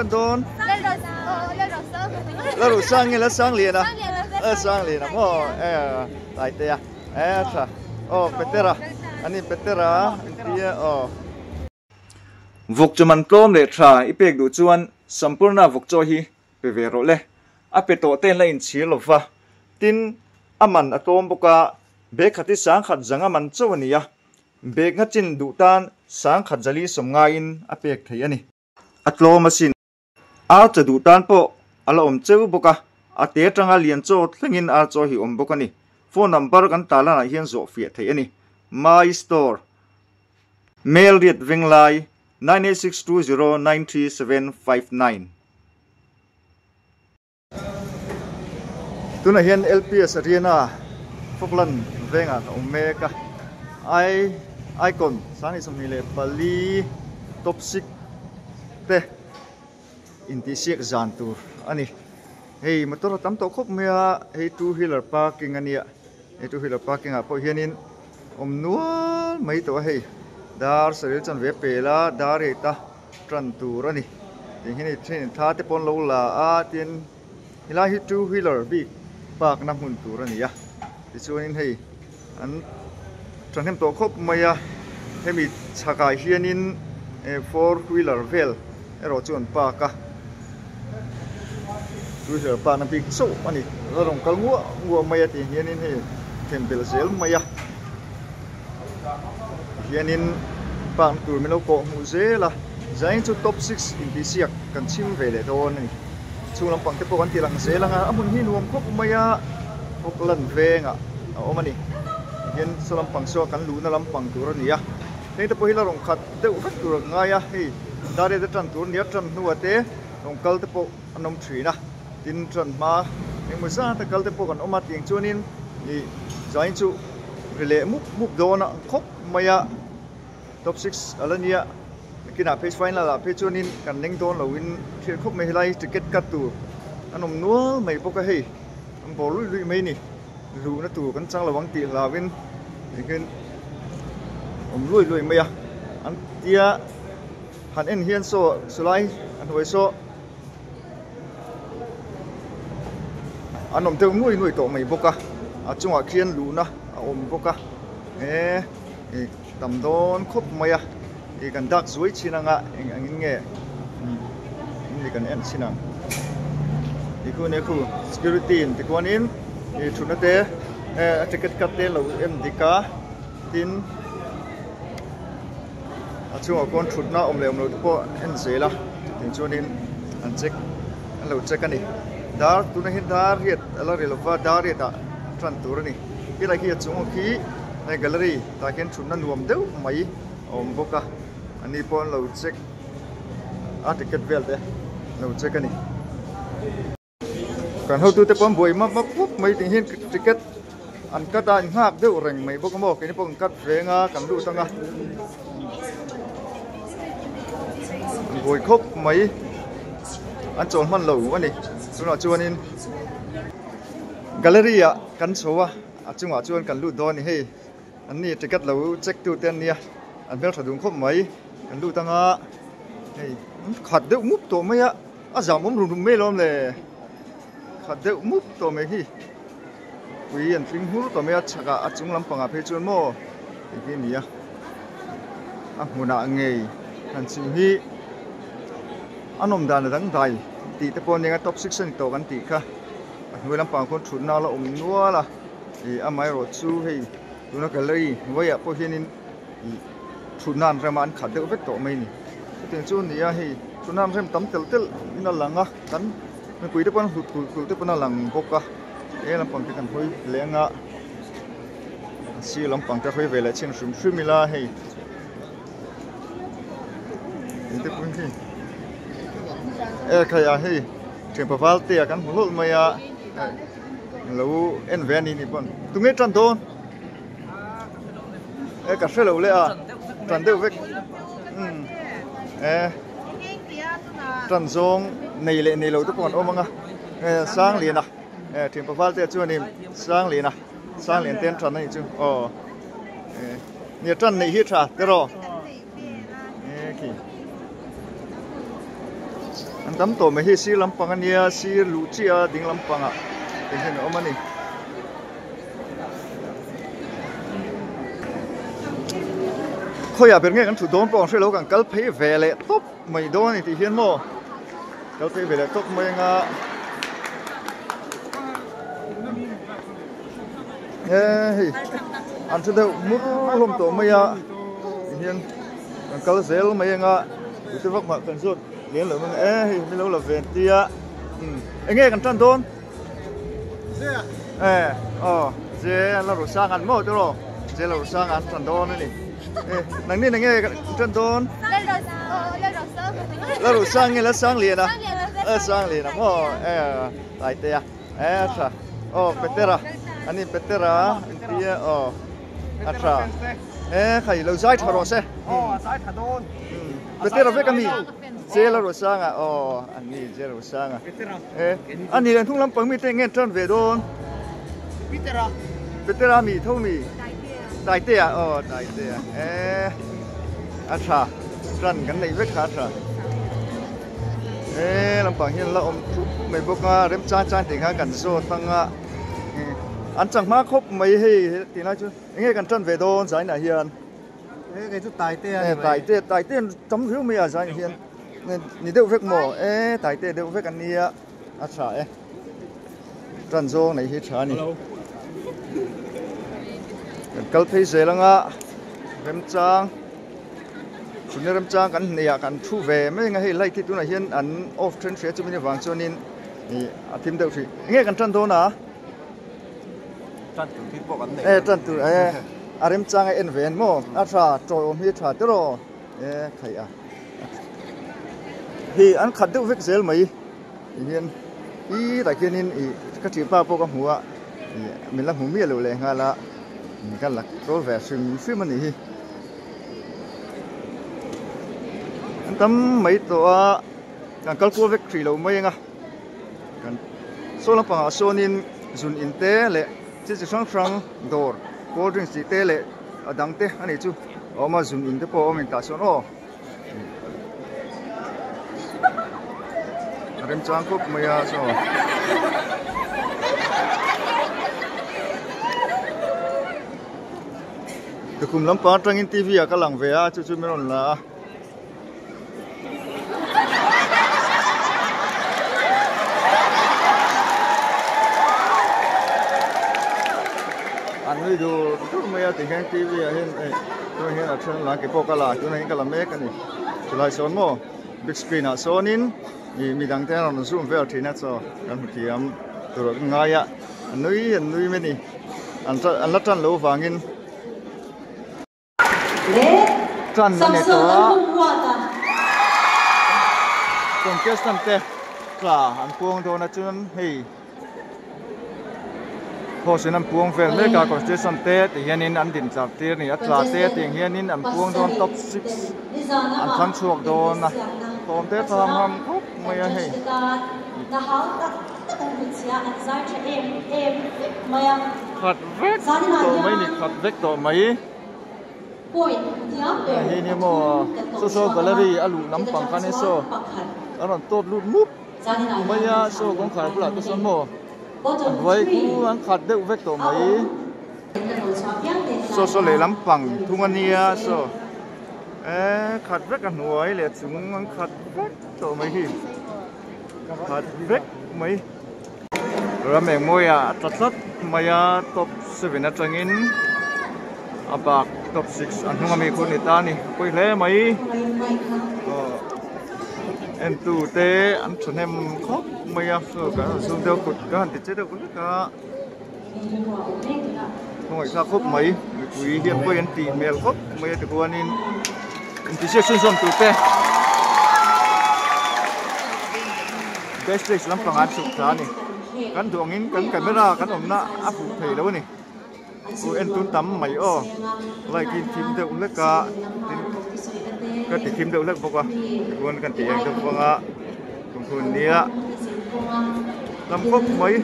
tan dawn? Lalrosang nge Lalsangliana? Lalsangliana maw e Taitea e a tha aw Petera ani Petera intia aw. Vawk chu man tlawm leh tha i pek duh chuan Sampurna vawk chaw hi pe ve rawh le. A pe tawh ten la inchhir lo va, tin a man a tlawm bawk a, bag khat hi sangkhat zanga man chauh a ni a, bag nga chin duh tan sangkhat zali sawm ngaiin a pek thei a ni. A tlawm asin. Ar chaw duh tan pawh a la awm cheu bawk a, a te atanga lian chaw thlengin ar chaw hi awm bawk a ni. Phone number kan tarlanah hian zawh fiah theih a ni. My Store, Mail riat venglai, 9862093759. Tunah hian LPS Arena Falkland vengah ka awm mek a, I Icon 24 top 6 te intihsiak zan tur a ni. Hei motor a tam tawh khawp mai a, hei two wheeler parking a nia, hei two wheeler parking ah pawh hianin awm nual mai tawh a hei, dar saril chuan ve pel a, dar eight a. tan tur a ni tih hi ni train thla te pawh an lo la a tin helai hi two wheeler bik park na hmun tur a ni a tichuanin hei an thahnem tawh khawp mai a hemi chhakah hianin eh four wheeler vel erawh chu an park a two wheeler park na bik chauh a ni la rawn kal nguah nguah mai a tih hianin hei them belh zel mai a. Hianin park tur min lo kawh hmuh zel a, zain chu top six intihsiak kan chhim ve leh dawn a ni. Chhung lampang te pawh kan tih lang zel ang a, a hmun hi nuam khawp mai a, Auckland vengah a awm a ni. Tihian saw lampang saw kan luhna lampang tur a ni a, heng te pawh hi la rawn khat deuh vek tur a ngai a, hei dar-e te tan tur a ni a, tan hnuah te rawn kal te pawh an awm thin a, tin tan hma engemaw zat a kal te pawh kan awm a, tiang chuanin ih zain chu. Ri leh mup mup dawn a khawp mai a, top 6 a la nia, nakinah phei final ah phei chuanin kan leng dawn loin thlir khawp mai helai ticket cut tur an awm nual mai bawk a hei an bawr luih luih mai ni, luhna tur kan chang lo ang tih hlauin engin awm luai luai mai a, an tia han en hian saw sawlai a hnuai saw. An awm deuh nuai nuai tawh mai bawk a, a chungah khian luhna a awm bawk a, he ih tam dawn khawp mai a, ih kan dak zuai chin anga eng angin nge ni kan en chin ang ti khu nia khu security in tichuanin ih thutna te a ticket cut te lo en dik a tin. A chhungah khawn thutna awm leh awm loh te pawh en zel a chutiang chuanin an check an lo check a ni dar tunah hian dar riat a la ri lova dar riat ah tan tur a ni helai hi a chung ang khi hei gallery tah khian thutna nuam deuh mai a awm bawk a a ni pawh an lo check a ticket vel te an lo check a ni. Kan hotute pawh an buai map map khawp mai tih hian ticket an cut a an nghak deuh reng mai bawk a maw keini pawh kan cut veng a kan lut ang a an buai khawp mai an chawl hman lo a ni tunah chuanin gallery ah kan chho a a chungah chuan kan lut dawn a ni hei an ni ticket lo check tu te an nia an hmeltha dun khawp mai kan lut ang a hei an khat deuh mup tawh mai a. A zam awm rum rum mai alawm le, khat deuh mup tawh mai hi pui an tling hmur tawh mai a chhakah a chung lampangah phei chuan maw tih hi a ni a, a hmunah ngei han chhim hi a nawm dan a dangdai tih te pawh a nia top 6 a ni tawh kan tih kha a hnuai lampangah khawn thutna a la awm nual a ih amaherawh chu hei tuna gallery hnuaiah pawh hianin ih thutna an rem a an khat deuh vek tawh mai a ni chutiang chu a ni a hei thutna an rem tam telh telh in a lang a kan mipui te pawn hlut tulh tulh te pawn a lang bawk a he lampang te kan hawi leh anga a sir lampang te hawi ve leh chhin hrim hrim ila hei eng te pawh hi e khai a hei thianpa val te ah kan hmu hlawlh mai a lo en ve a ni ni pawn tunge tan dawn. E ka hre lo le a tan deuh vek umm e tan zawng nei leh nei lo te pawh an awm ang a e Sangliana e thianpa val te chuanin Sangliana Sanglian te an tan a nih chu aw e nia tan neih hi tha tiraw e khi an An tam tawh mai hi sir lampang ania sir luh chiah a ding lampangah te hian a awm a ni. Khawiah ber nge kan thut dawn pawh ang hrelo kan kal phei ve leh tawp mai dawn a ni tih hian maw kal phei ve leh tawp mai anga he hei an thu deuh mur hlawm tawh mai a ti hian kan kal zel mai anga tute vak mah kan zawt lem lo mai e hei min lo la ve an tia eng nge kan tan dawn. E aw je la ru sang an maw tiraw je la ru sang an tan dawn a ni e nangni eng nge kan tan dawn la ru sang nge la sang lian a la sang lian a maw e taitea e a tha aw petera ani petera an tia aw a tha e khai lo zai tha rawh se aw a zai tha dawn petera vek a mi je la ru sang a aw ani je la ru sang a E, a ni leh hnung lampang mite nge tan ve dawn? Petera. Petera mi tho mi? Taitea. Taitea, aw Taitea. E, a tha. Tan kan neih vek kha a tha. E, lampang hian la awm thup mai bawk a, remchang chang tih khan kan zawt ang a. An chang hma khawp mai hei tih lai chu enge kan tan ve dawn zainah hian? E, kei chu Taitea ni mai. Taitea, Taitea tam riau mai a zainah hian. Ni deuh vek maw? E, taite deuh vek an nia, a tha e. Tan zawng nei hi tha a ni. Kan kal phei zel anga remchang chhunna remchang kan hneih ah kan thu ve mai anga hei light hi tunah hian an off then hria chumi avang chuanin ih a thim deuh hrih. Enge kan tan dawn a? Tan tur thil pawh kan nei. E tan tur e a remchang a en ve an maw? A tha tawiawm hi a tha tiraw? E khaih a. Hei an khat deuh vek zel mai ti hian ih tah khianin ih ka thianpa pawh ka hmu a ih min la hmu miah loh leh nghal a ka la tawl ve hrim hrim a nih hi an tam mai tawh a kan kal kual vek hrih loh mai ang a kan saw lampangah sawnin zun in te leh thil chi hrang hrang dawr cold drinks tih te leh a dang te a nih chu a awm a zun in te pawh a awm in tah sawn aw. A remchang khawp mai a saw. Tukhum lampang atangin TV ah ka lang ve a chu chu min rawn la a. An nui dur dur mai a tikhian TV ah hian eh tunah hian a then la ke pawh ka la tunah hian ka la mek a ni chulai sawn maw big screen ah sawnin ih midang te an rawn zoom vel thin a chaw kan hmu thiam tur a ngai a an nui an nui mai a ni an an la tan loh vangin. Tan a ni tawh a, contestant te tla an puang dawn a chuan hei host in an puang vel mek a contestant te ti hianin an din char tir a ni a tla te tiang hianin an puang dawn top six an thlang chhuak dawn a thawm te tha ham ham khawp mai a hei. Khat vek tawh mai ni khat vek tawh mai. Hei ni maw saw saw gallery a luh lampang khan in saw a rawn tawt lut mup mai a saw kawngkhar bulah te sawn maw a hnuai khu an khat deuh vek tawh mai saw saw leh lampang thung a nia saw eh khat vek a hnuai leh chung an khat vek tawh mai hi khat vek mai. Ram engmawia a tla tlat mai a top seven atangin a bak top six a hnung ami khu a ni ta a ni pawi hle mai aw entu te an thahnem khawp mai a saw kan han zoom deuh kut ka han ti che deuh hlek a khawngaih thlak khawp mai mipui hian pawi an tih hmel khawp mai a tichuanin intihsiak chhunzawm tur te. Best place lampang an chhuk thla a ni. Kan duh angin kan camera kan awmna a fuh thei lo a ni. Aw en tun tam mai aw. Light hi thim deuh hlek a tin ka ti thim deuh hlek bawk a tichuan kan ti eng deuh vang a thawmhnaw nia tam khawp mai.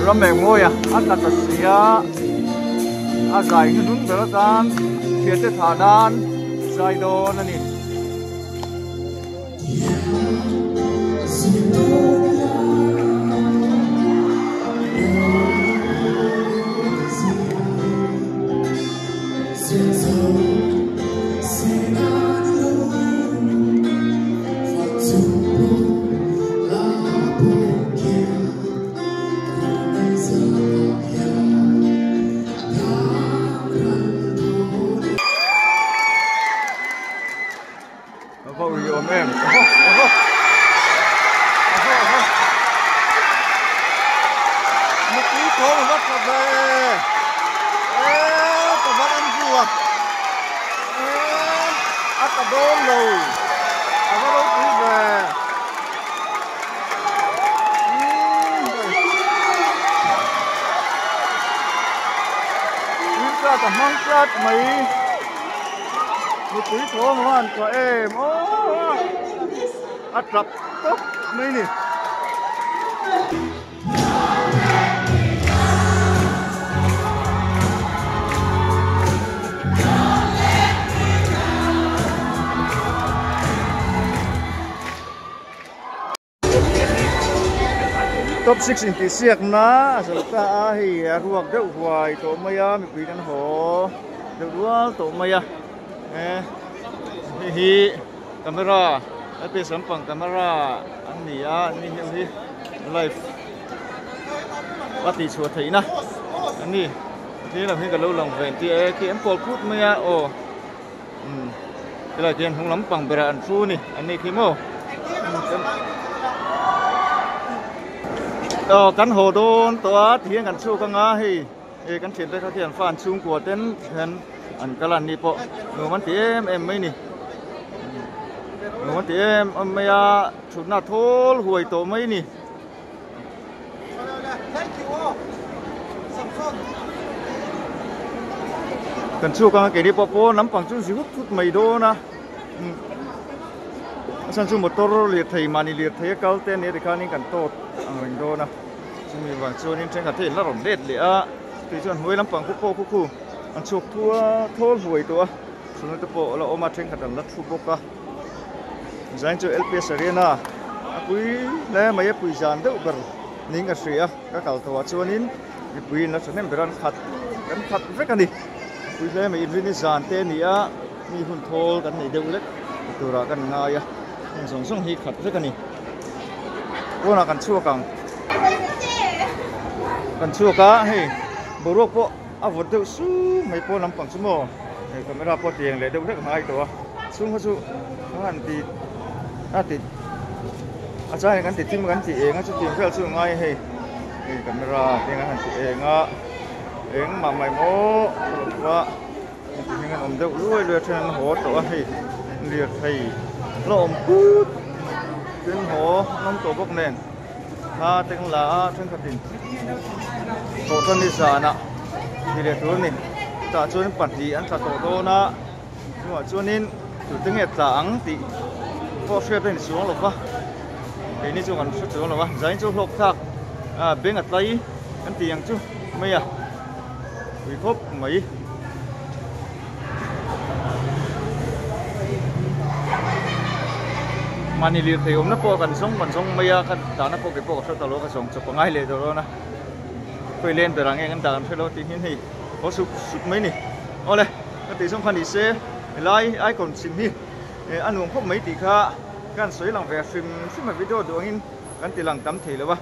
Ram engmawi a a tla ta si a a zai hnuhnung ber atan thiante thah nan zai dawn a ni. tha ve eee ka van en zui a eee a tla dawn lo a va ropui ve umm tui tlat a hmang tlat mai mipui thawm a han tha em aww a tap tawp mai a ni. Top 6 intihsiakna a zo ta a hei a ruak deuh huai tawh mai a mipui kan haw deuh rual tawh mai a eh hei hi camera LPS lampang camera an ni a an ni heuh hi live a tih chhuah theihna an ni khi lam hi ka lo lang ve ang tih e khi an kawl phut mai a aw umm helai khian hnung lampang berah an thu a ni an ni khi maw aw kan haw dawn tawh a tihian kan chhuak anga hei hei kan thiante kha khian fa an chhungkua ten hian an kal a an ni pawh nuam an ti em em mai a ni nuam an ti em em mai a thutna thawl huai tawh mai a ni. Kan chhuk anga keini pawh pawn lampang chu zi hut hut mai dawn a a chhan chu motor lirthei mahni lirthei a kal te ania tikhanin kan tawt ang reng dawn a chumi vang chuanin thenkhat hi an la rawn let leh a tih chuan hnuai lampang khu pawh khu khu an chhuk thua thawl huai tawh a chhunna te pawh a la awm a thenkhat an la thu bawk a. Zain chu LPS Arena a pui hle mai a pui zan deuh ber niin ka hria ka kal tawh ah chuanin mipui in la thahnem ber a an khat kan khat vek a ni a pui hle mai inrin zan te a ni a mi hun thawl kan nei deuh lek turah kan ngai a heng zawng zawng hi khat vek a ni pawnah kan chhuak ang kan chhuak a hei boruak pawh a vawt deuh sum mai pawn lampang chu maw hei camera pawh tiang leh deuh hlek a ngai tawh a chhung kha chu a han ti a ti a changin kan ti thim kan ti eng a chutiang vel chu a ngai a hei hei camera tiang an han ti eng a engmah mai maw a ti hming an awm deuh luai luai a then an haw tawh a hei lirthei la awm put tin haw an awm tawh bawk nen. Thla te kan la a thenkhatin tawh tan ni zanah ti leh tur a ni chutah chuan pahnih an tla tawh dawn a chungah chuanin tute nge tla ang tih pawh hriat a insuang lo va keini chu kan hre chuang lo va zain chu hlawk thlak ah beng a tlai kan tih ang chu mai a pui khawp mai. Mahni lirthei awmna pawh kan zawng kan zawng mai a ka dahna pawh kei pawh ka hre ta lo ka zawng chawp a ngai leh tawh dawn a khawi len berah nge kan dah kan hre lo tih hian hei haw sup sup mai a ni awle ka tih zawng kha ni se helai icon chhim hi a nuam khawp mai tih kha ka han sawi lang ve hrim hrim a video duh angin kan ti lang tam thei lo a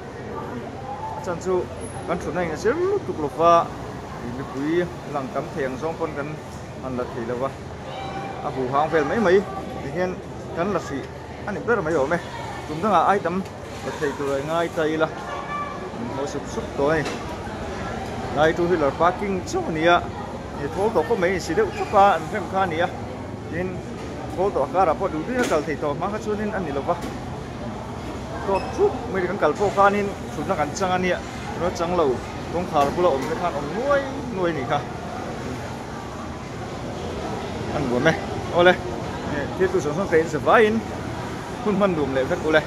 a chan chu kan thutna in a zir lutuk lo va mipui lang tam thei ang zawng pawn kan han la thei lo va a huh hang vel mai mai ti hian kan la hrih a ni ber mai awm e tum dangah ai tam la thei tur a ngai ta ila an haw sup sup tawh a ni lai two wheeler parking chauh a ni a thawl tawh khawp mai insi deuh thap a an rem kha a ni a tin thawl tawh a karah pawh duh duhin a kal thei tawh hma kha chuanin a ni lo va. Tawp thup mai kan kal pawh khanin thutna kan chang a nia thutna chang lo kawngkhar bula awm te khan awm nuai nuai a nih kha a nuam e awle thil tu zawng zawng te in za vaiin hun hman nuam leh vek ule.